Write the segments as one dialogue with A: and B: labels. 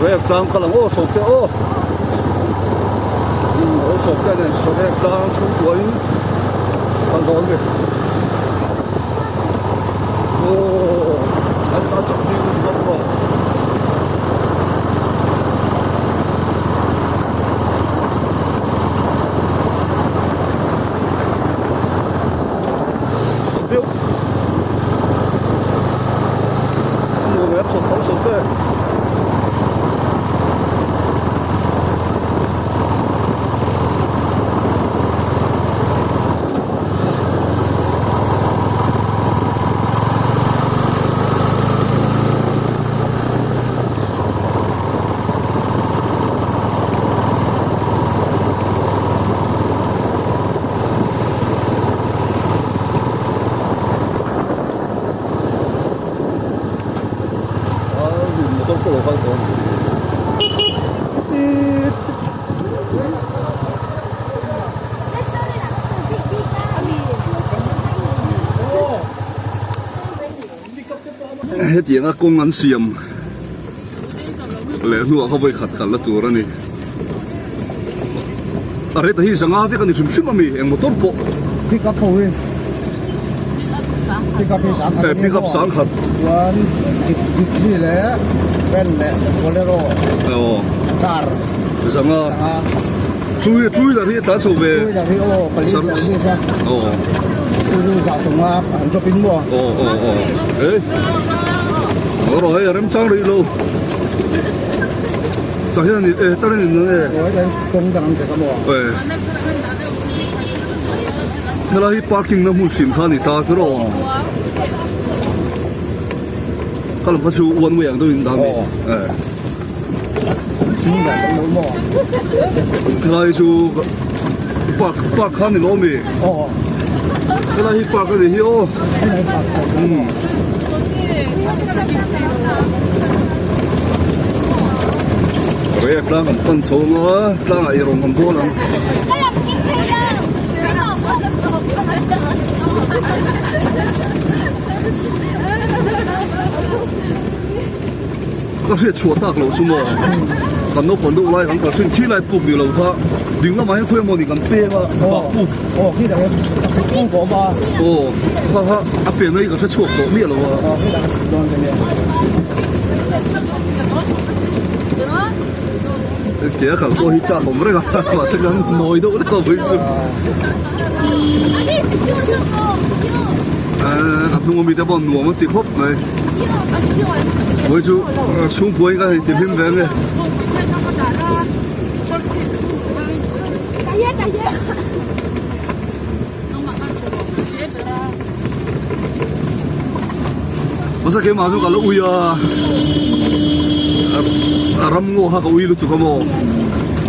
A: Reiek tlang kal ang aw sawmte aw umm aw sawmte nen Reiek tlang chhungkua in kal dawn a ni aw an tan chak bik a ni bawk maw. Hetianga kawng an siam leh hnuah kha vawikhat kalna tur a ni. A rate hi zanga vek a ni hrim hrim a mi eng motor pawh.
B: Pick up ho hi pick up hi sang khat
A: a ni pick up sang khat
B: chuan Gypsy leh van leh Bolero car
A: zanga two two wheeler hi a tlan chho ve two
B: wheeler hi aw pali service a aw two wheeler zah chunga an drop in maw
A: aw aw aw eh rawh hei a remchang rih lo. Tah hian ani e tar in e.
B: Kawng dang an che ka maw.
A: E. Helai hi parking na hmun hrim kha ani ta chu rawh. Ka lam kha chu one way ang deuh in dah mi. E. Helai chu park park kha ni lo mi. Helai hi park ani hi aw. Um. Rei a tlang an pan chho ang a, tlangah i rawn kan bawl ang. Ka hriat chhuah tak loh chu maw, kan naupang deuh lai kan kal thin khi lai puk ni lo kha ding lamah hian khawi emaw ni kan peng a bak puk.
B: Aw khi dang puk a awm a.
A: Aw kha kha a pen na hi ka hre chhuak tawh miah lo a.
B: Aw khi dang dawn ka nia.
A: Ke a kal pawh hi chak awm reng a mahse kan nawi deuh lek a vawi chu. A hnung ami te pawh nuam an ti khawp mai. Vawi chu chhungkua in ka hei ti hlim ve nge. Masa keimah chu ka la ui a a ram ngaw kha ka ui lutuk a maw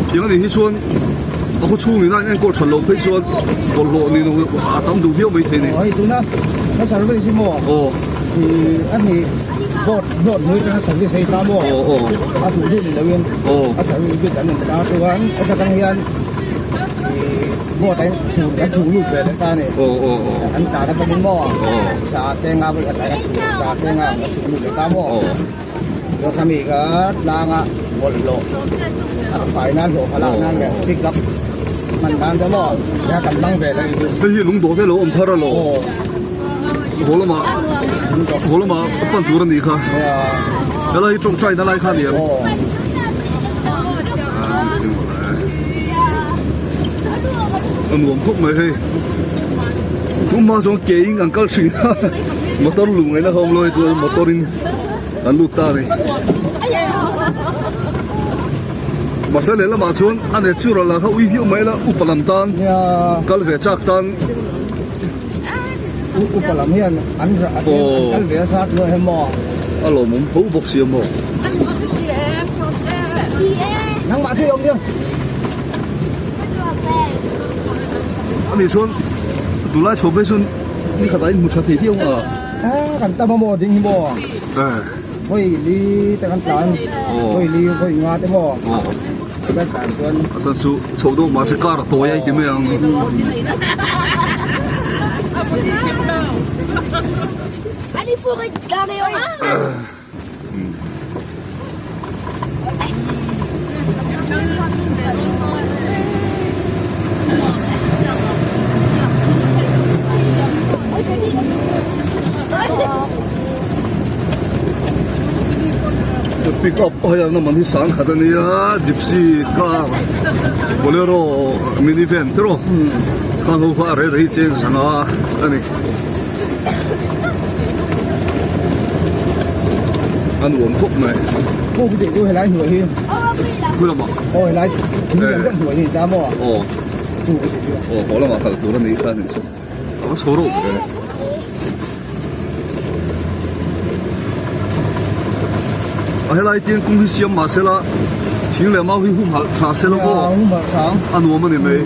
A: tiang anih hi chuan a khaw chhung in a enkawl that loh phei chuan bawlhhlawh ni lo a tam duh viau maithei a ni.
B: Aw hei tuna ka service hi maw
A: aw
B: ih a hnih boat boat hnuai atanga service hei ta maw
A: aw aw
B: a duh duh ni lo in
A: aw
B: a service bik an awm ta chuan heta tang hian ih boat ah hian chhun kan chhung lut ve leh ta a ni
A: aw aw aw
B: an tlan atangin maw
A: aw
B: sa chenga vawi khat lai ka chhung sa chenga ka chhung lut leh ta maw
A: aw.
B: Khami kha tlanga bawlhhlawh a fai nan hlawh kha lak nan leh pick up hman nan te maw nia kan hmang ve leh chu.
A: Hei hi lungdawh te lo awm thar a lo. Haw lamah haw lamah pan tur a nih kha. Helai hi tawngtai na lai kha a ni ang. A nuam khawp mai hei. Tumah chuan ke in an kal thin a motor luh ngaihna ho awm lo hei chuan motor in. Kan lut ta a ni. Mahse lehlamah chuan a natural ah kha ui viau mai la upa lam tan kal ve chak tan.
B: Upa lam hian an kal ve a zat luah em maw?
A: A lawmawm tho bawk si a maw?
B: Nangmah chu i awm diam.
A: Ani chuan tunlai chho phei chuan ni khatah in hmu tha thei viau a.
B: Kan tam a maw ding hi maw? Vawi li te kan tlan, vawi li vawi nga te maw? Kan tlan chuan.
A: A chuan chu chho deuh mahse car a tawi a ti mai ang. Pick up hei an man hi sang khat ania gypsy car bolero mini van te rawh khang ho kha a reh reh hi cheng zanga ani a nuam khawp mai.
B: Aw heti chu helai hnuai hi.
A: Khawi lamah?
B: Aw helai thing lian deuh hnuai hi ta maw?
A: Aw. Aw haw lamah kal tur a nih kha nih chu. A va chho reuh ve. A helai tiang kawng hi siam mah sela thing leh mau hi humhalh tha sela maw?
B: Humhalh tha.
A: A nuam a ni mai.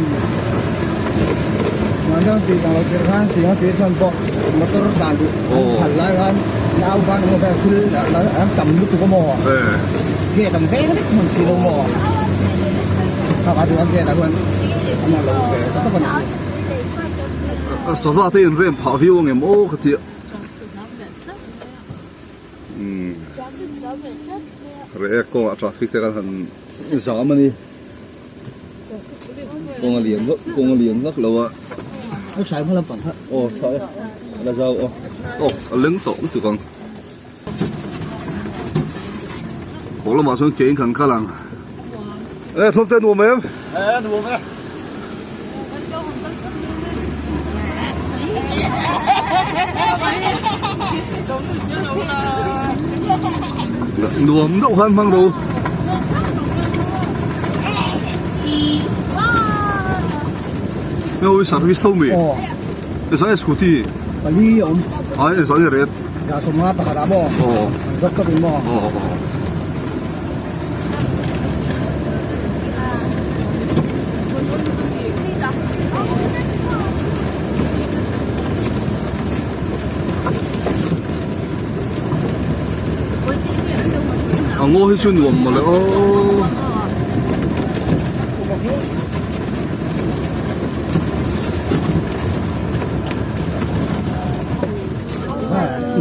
B: Mahni tih dang lo tir khan thing a tir chuan pawh motor dan duh phal lai khan nau khan emaw vel thil an tam lutuk a maw? Gate an veng vek hman si lo maw? Kha kha chuan gate ah chuan an lo ve tawp a ni.
A: Sava te in rem phah viau ang em aw ka ti a. Umm. Reh kawngah traffic te kan han zam a ni. Kawng a lian vak kawng a lian vak lo a.
B: A tha hma lampang kha.
A: Aw tha e. A la zau aw. Aw a leng tawh lutuk ang. Haw lamah chuan ke in kan kal ang. E thawm te nuam em?
B: E nuam e.
A: Nuam deuh khan hmang ro. Hei service tho mi. Zai scooty.
B: Pali awm.
A: Ai zai ret.
B: Za sawmnga pakhat ah maw?
A: Aw.
B: An zawt tawp in maw?
A: Aw. A ngaw hi chu nuam mawle aw.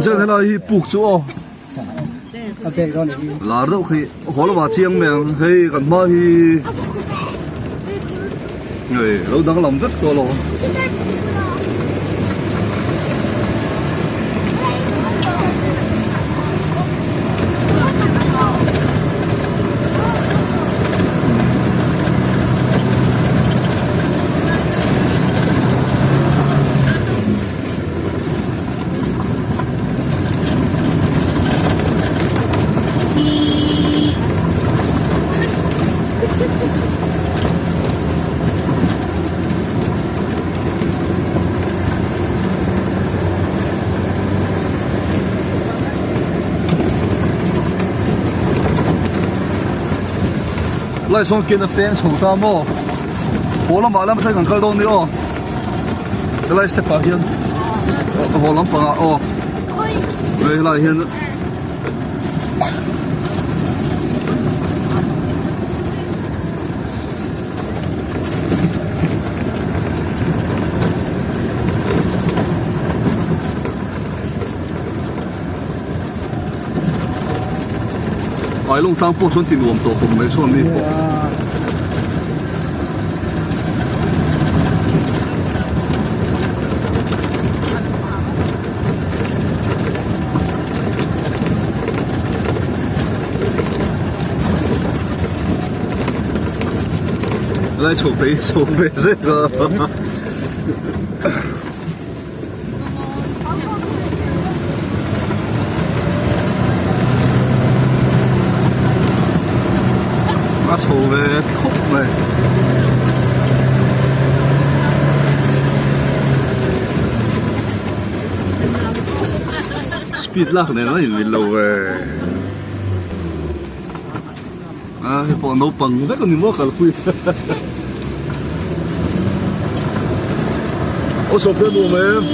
A: Chen helai hi puk chu aw. Lar deuh khi haw lamah chiang mai ang hei kan hma hi hei lo danglam vek tawh lo. Lai sawn kian a peng chho ta maw haw lamah lam thleng an kal dawn ni aw. Helai step ah hian haw lampang ah aw hei helai hian Ailawng tlang pawh chuan ti nuam tawh khawp mai chuan mi pawh. Lai chho phei chho ve zet a. A chho ve khawp mai. Speed lak nen a inmil lo ve. A hei pawh naupang vek a ni maw kalpui. Aw sawm te nuam em?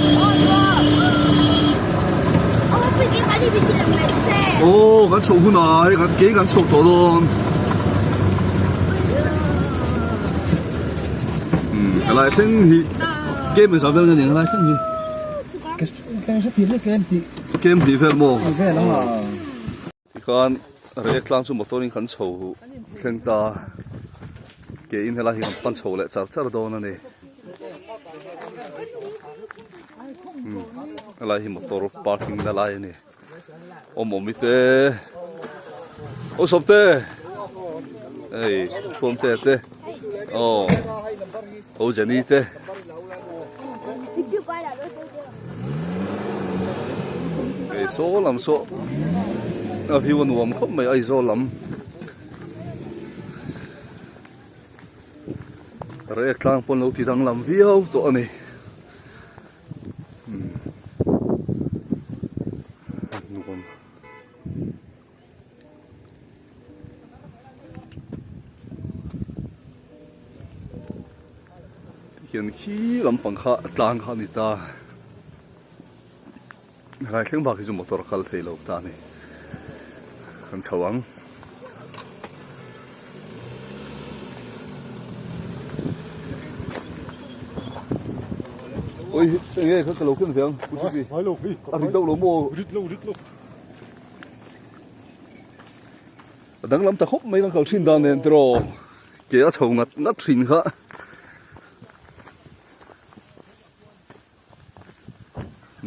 A: Aw kan chhoh hunah hei kan ke kan chhoh tawh dawn. Umm helai thleng hi game in vel nge ni helai thleng hi. Game tih vel maw? Tikhan rek tlang chu motor in kan chho thleng ta. Ke in helai hi kan pan chho leh char char dawn a ni. Helai hi motor parking na lai a ni. Awm awm i te aw sawm te hei thuam te te aw aw Jenny te. Hei saw lam saw a view a nuam khawp mai Aizawl lam. Rek tlang pawn lo ti danglam viau tawh a ni. Nuam. Hian khi lampang kha tlang kha a ni ta. Helai thleng bak hi chu motor a kal thei lo ta a ni. Kan chho ang. Oi eng nge kha ka lo khen ve ang pu Chipi. A rit deuh lo maw?
C: Rit lo rit lo.
A: A danglam ta khawp mai kan kal thin dan nen tiraw ke a chho ngat ngat thin kha.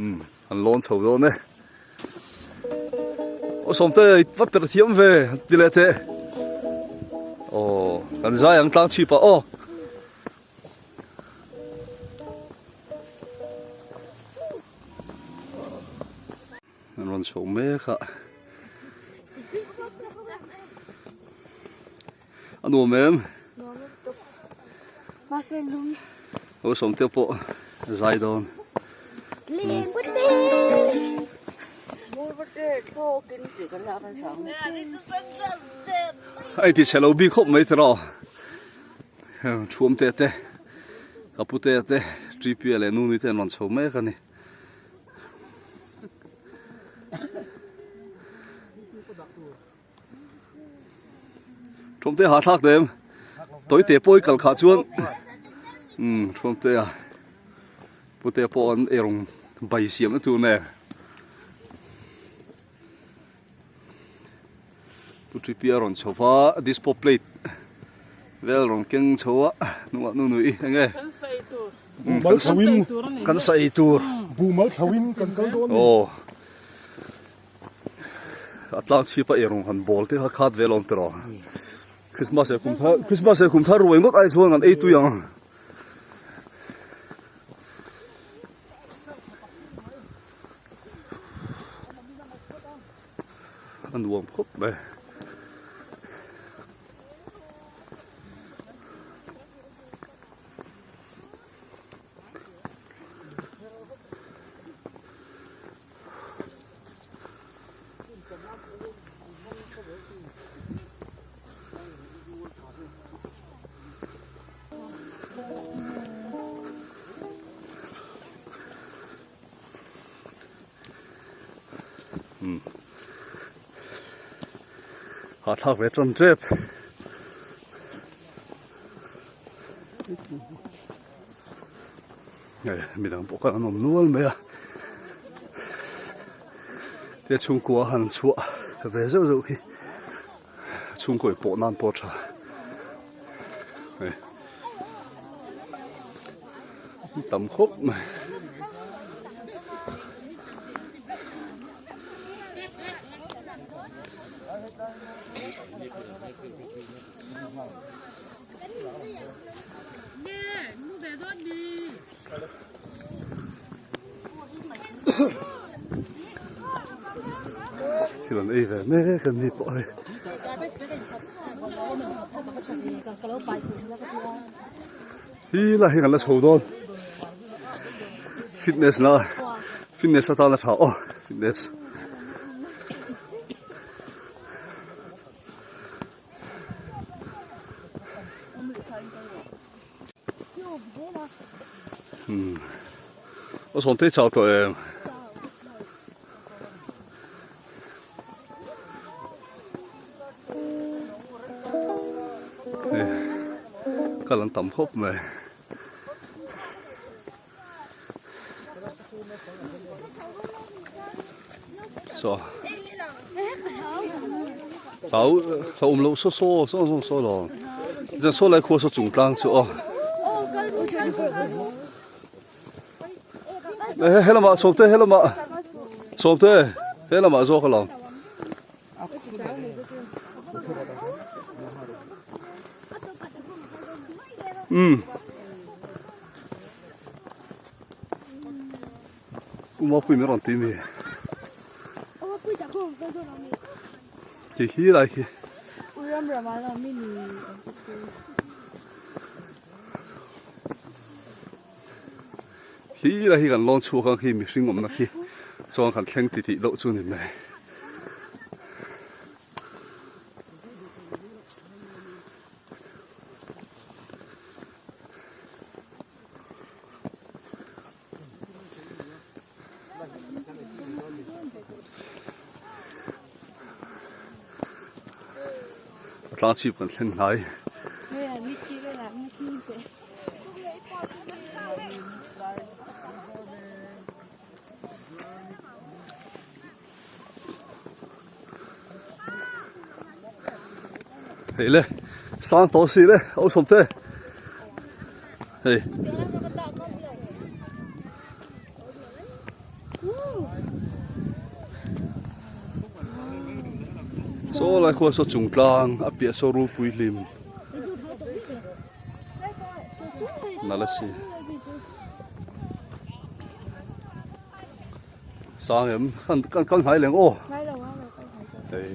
A: Umm an lawn chho dawn e. Aw Sawmte i va perh thiam ve ti leh teh. Aw kan zai ang tlang chhip ah aw. An rawn chho mek a. A nuam em?
D: Nuam lutuk. Mahse lum.
A: Ho sawmte pawh zai dawn.
D: Leng pute.
A: Ai ti chhe lo bik khawp mai tiraw. Thuamte te ka pute te Tripia leh Nuni te an rawn chho mek a ni. Thawmte ha thlak te em tawite pawh i kal khah chuan umm thawmte a pute pawh an eirawng bai siam na tur nen pu Tripi a rawn chho va dispo plate vel rawn keng chho a hnungah nu nui eng nge
C: Buhmal thlauhin
A: kan sa ei tur
C: Buhmal thlauhin kan kal dawn a ni.
A: Aw a tlang chhip a eirawng han bawl te kha khat vel awm tiraw Christmas leh kum thar Christmas leh kum thar ruai ngawt ai chuan kan ei tui ang. A nuam khawp mai. Hahthlak ve tan tep. Hei midang pawh khan an awm nual mai a tia chhungkua han chhuah ve zeuh zeuh hi chhungkaw pawh nan pawh a tha hei tam khawp mai. Thil an ei ve mek an ni pawh a ni. Hi lai hi kan la chho dawn fitness na fitness atana tha aw fitness. Aw sawmtei chau tawh em? Kal an tam khawp mai. Saw hlau hlauhawm loh saw saw saw saw saw lo. Jan saw lai khua saw chung tlang chu aw. He lamah sawmte he lamah sawmte he lamah zawk alawm. Um. Umapui min rawn ti mi. Ti hi lai khi.
D: Uram ramala mi ni.
A: Hi lai hi kan lawn chhuak ang khi mihring awmna khi chuan kan thleng ti tih deuh chu ni mai. A tlang chhip kan thleng hnai. Hei le sang tawh si le au sawm te hei saw lai khuan saw chung tlang a piah saw rulpui hlim nalh a si. Sang em kan kan kal hnai leng aw.
D: Hnai lo a kal hnai lo.
A: Hei.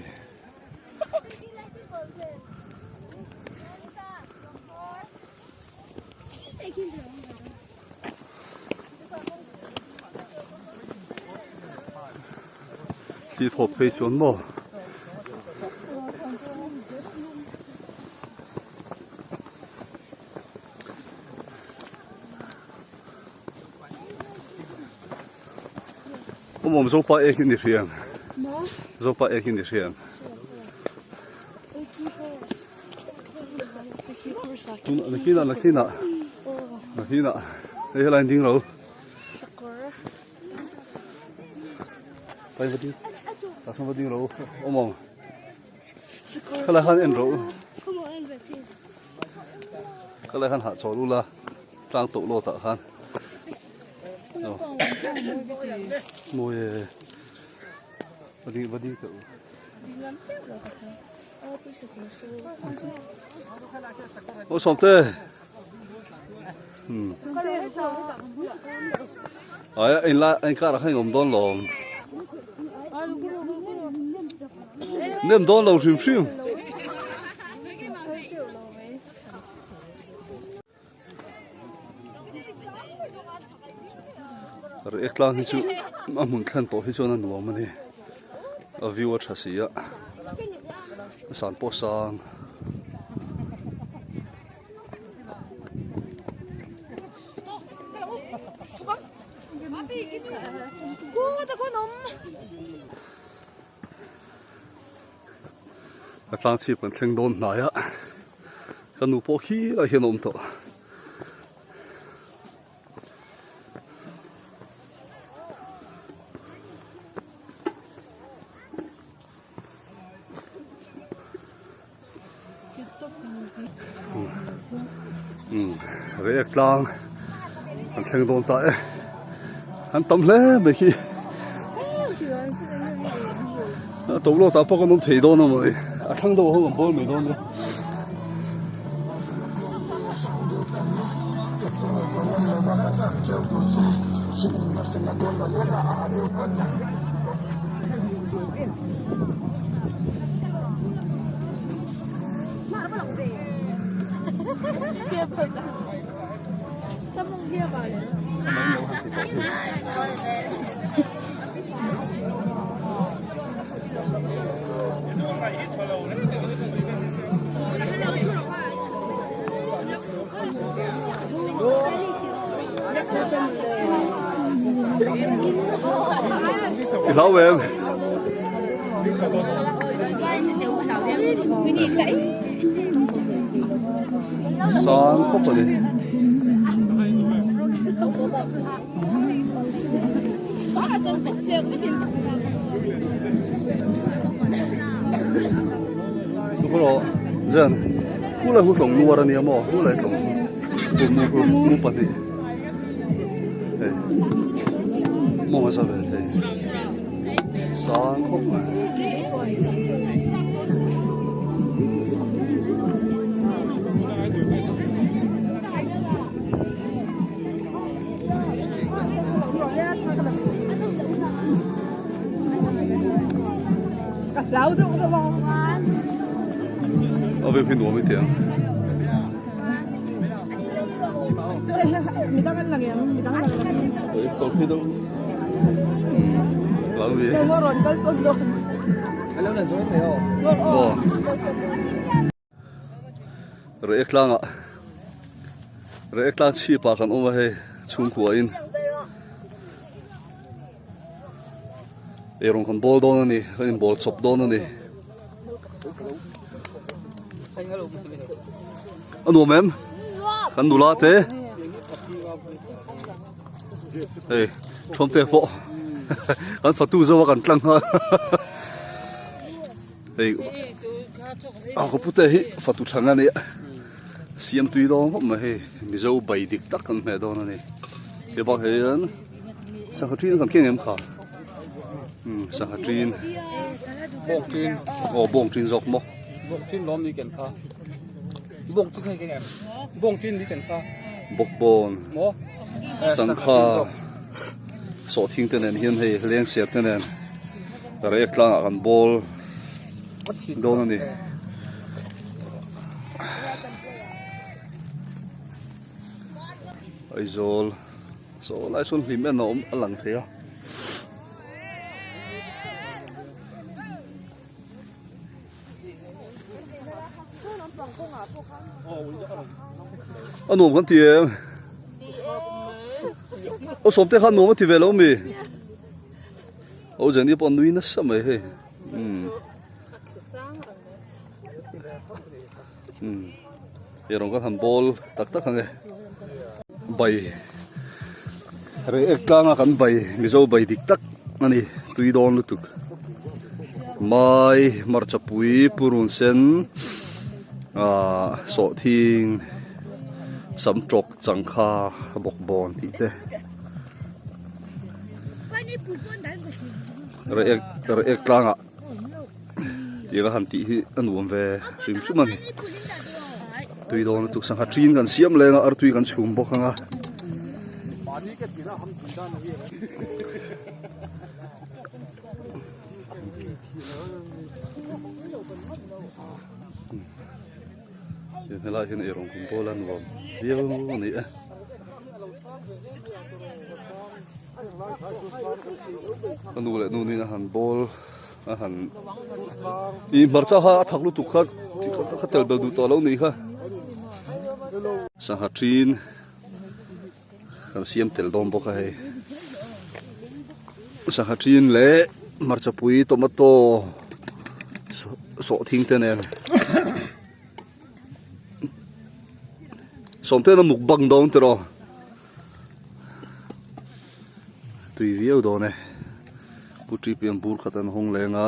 A: Thli thawp phei chuan maw. Awm Zopa ek hi ni hriam Zopa ek hi ni hriam Nakina nakina nakina hei helai ding lo Pai va ding ta va ding lo awm awm khalai khan en ro khalai khan hahchawl ula tlang tawh lawt ah khan mawi e va ding va ding teh u aw sawmte um ai in la in kar ah khan in awm dawn lawm nem dawn lo hrim hrim. Reh tlang hi chu a hmun thlen tawh hi chuan a nuam a ni a view a tha si a a san pawh sang. A tlang chhip kan thleng dawn hnai a ka nu pawh khi lai hian a awm tawh. Reiek tlang an thleng dawn ta e an tam hle mai khi a to lawk tah pawh kan awm thei dawn a mawni a thlang deuh ho kan bawl mai dawn nia. I hlau em? Sang khawp a ni. Tukuro zen. Khulai hu tlawng nuar ania maw khulai tlawng hu mu hu mu pahnih hei mawng a za ve thei sang khawp mai. A veng hi nuam i ti ang. Reh tlangah reh tlang chhip ah kan awm a hei chhungkua in eirawng kan bawl dawn a ni kan in bawl chawp dawn a ni a nuam em kan nula te hei thawm te pawh kan fatu zo a kan tlang nghal. Hei a ka pute hi fatu thang a nia siam tui dawn khawp mai hei mizo bai dik tak kan hmeh dawn a ni he bak hian sangha ṭin kan keng em kha um sangha ṭin
E: bawng ṭin
A: aw bawng ṭin zawk maw
E: bawng ṭin lawm ni ken kha bawng ṭin hei keng em bawng ṭin ni ken kha
A: bawkbawn
E: maw
A: changkha sawhthing te nen hian hei lengser te nen. Rek tlangah kan bawl dawn a ni. Aizawl saw lai sawn hlim en a awm a lang thei a. A nuam kan ti em? Aw sawmte khan nuam a ti ve lo mi? Aw Jenny pawh a nui nasa mai hei umm umm eirawng kan han bawl tak tak ang e bai reh ek tlang a kan bai mizo bai dik tak a ni tui dawn lutuk mai hmarcha pui purun sen ah sawhthing sam tawk changkha bawkbawn tih te. Reiek reiek tlangah tih a han tih hi a nuam ve hrim hrim a ni tui dawn lutuk sangha ṭin kan siam leng a artui kan chhum bawk ang a. Helai hian eirawng kum pawl a nuam viau a ni e. Ka nu leh nu nen a han bawl a han ih hmarcha kha a thak lutuk kha ka tel bel duh tawh lo nih kha sangha ṭin kan siam tel dawn bawk a hei sangha ṭin leh hmarcha pui tomato sawhthing te nen. Sawmten a mukbang dawn tiraw tui viau dawn e pu ṭi pian bur khat an hawng leng a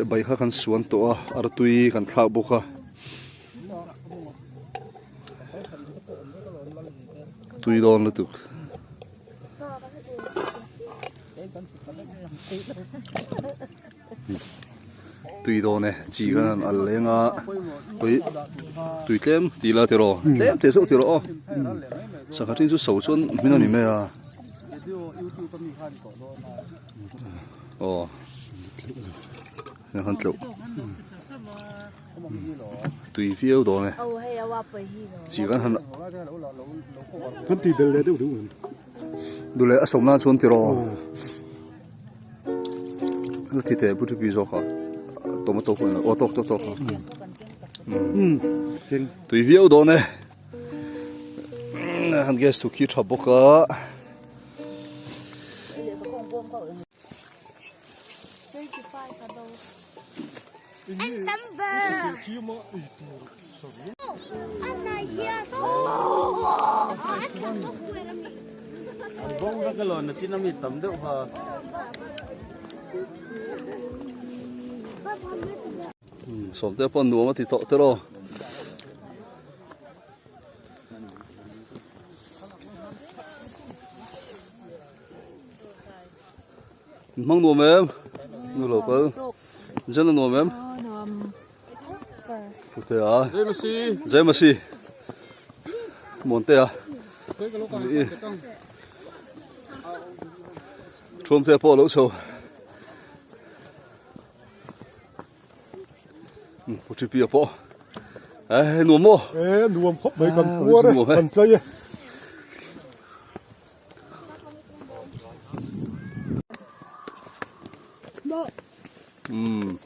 A: bai kha kan suan tawh a artui kan thlak bawk a. Tui dawn lutuk. Tui dawn e chi khan an al leng a tui tui tlem tih la tiraw tlem teh zauh tiraw aw sangha ṭin chu so chuan hmin a ni mai a aw heng tleuh. Tui viau dawn e. Chi kan han
C: Kan tui bel leh deuh deuh em.
A: Duh leh a sawm nan chuan tiraw. La ti teh pu pi zawk a. Tomato pawh in aw tawk tawk tawk. Tui viau dawn e. Han gas thu khi tha bawk a. Sawmte pawh nuam a ti tawh tiraw. Hmang nuam em? Nu lo kal. Jen a nuam em? Putea. Jaimasi. Muantea. Thuamtea pawh a lo chho. Pu Ṭipia pawh eh nuam maw?
C: Eh nuam khawp mai kan puar e kan tlai e.
A: Um.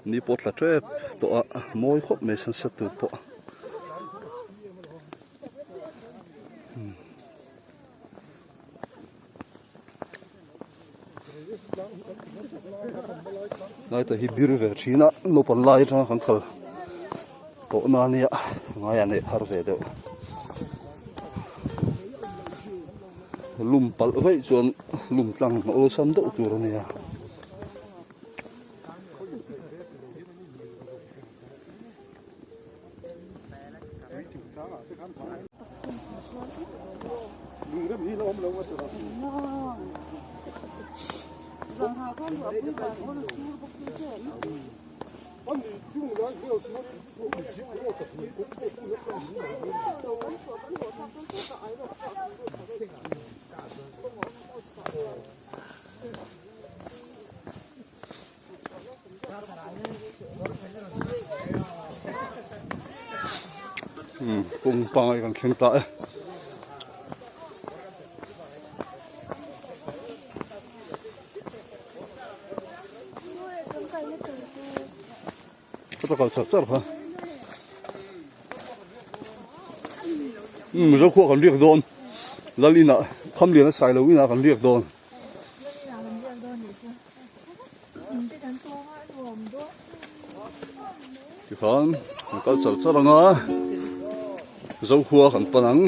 A: Ni pawh tla tep tawh a mawi khawp mai sunset tur pawh. Lai te hi bir ve thin a naupang lai atanga kan kal tawh na ania ngai a neih har ve deuh lum palh vaih chuan lum tlang a awlsam deuh tur ania. Kawng pangai kan thleng ta e. Ka ta kal char char kha. Mizo khua kan riak dawn. Lal inah kham lian a sai lo inah kan riak dawn. Tikhan kan kal char char ang a, Zokhua kan pan ang.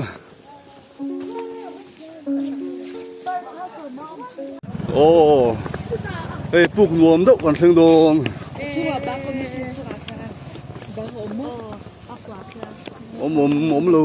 A: Aw hei puk nuam deuh kan thleng dawn. Awm awm awm lo.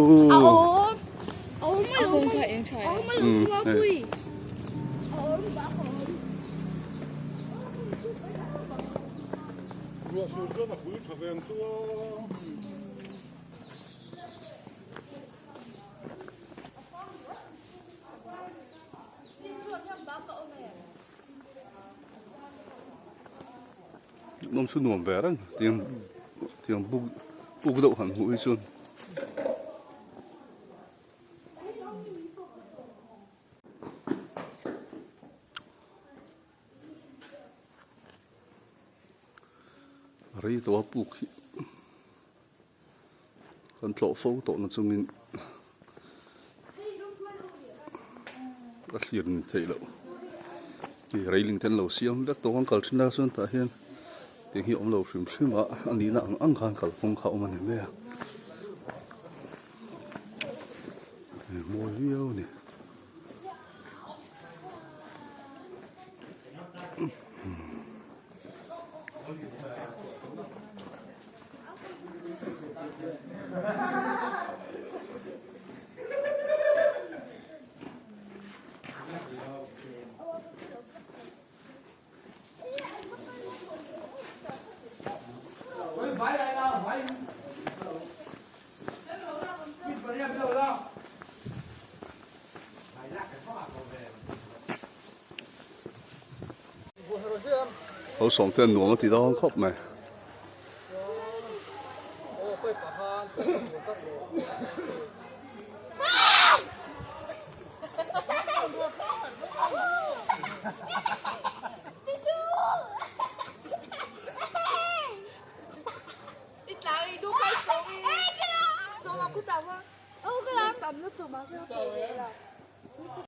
A: Nawm chu nuam ve reng tiang tiang buk buk deuh han hmuh hi chuan. Rei tawh a puk hi kan tlawh fo tawh na chungin a thlir ni theih loh hei railing te an lo siam vek tawh a an kal thin lai chuan tah hian tiang hi a awm lo hrim hrim a a nihna ang ang khan kalphung kha a awm a ni mai a. Mawi viau a ni. Ho sawm te an nuam a ti dawn khawp mai.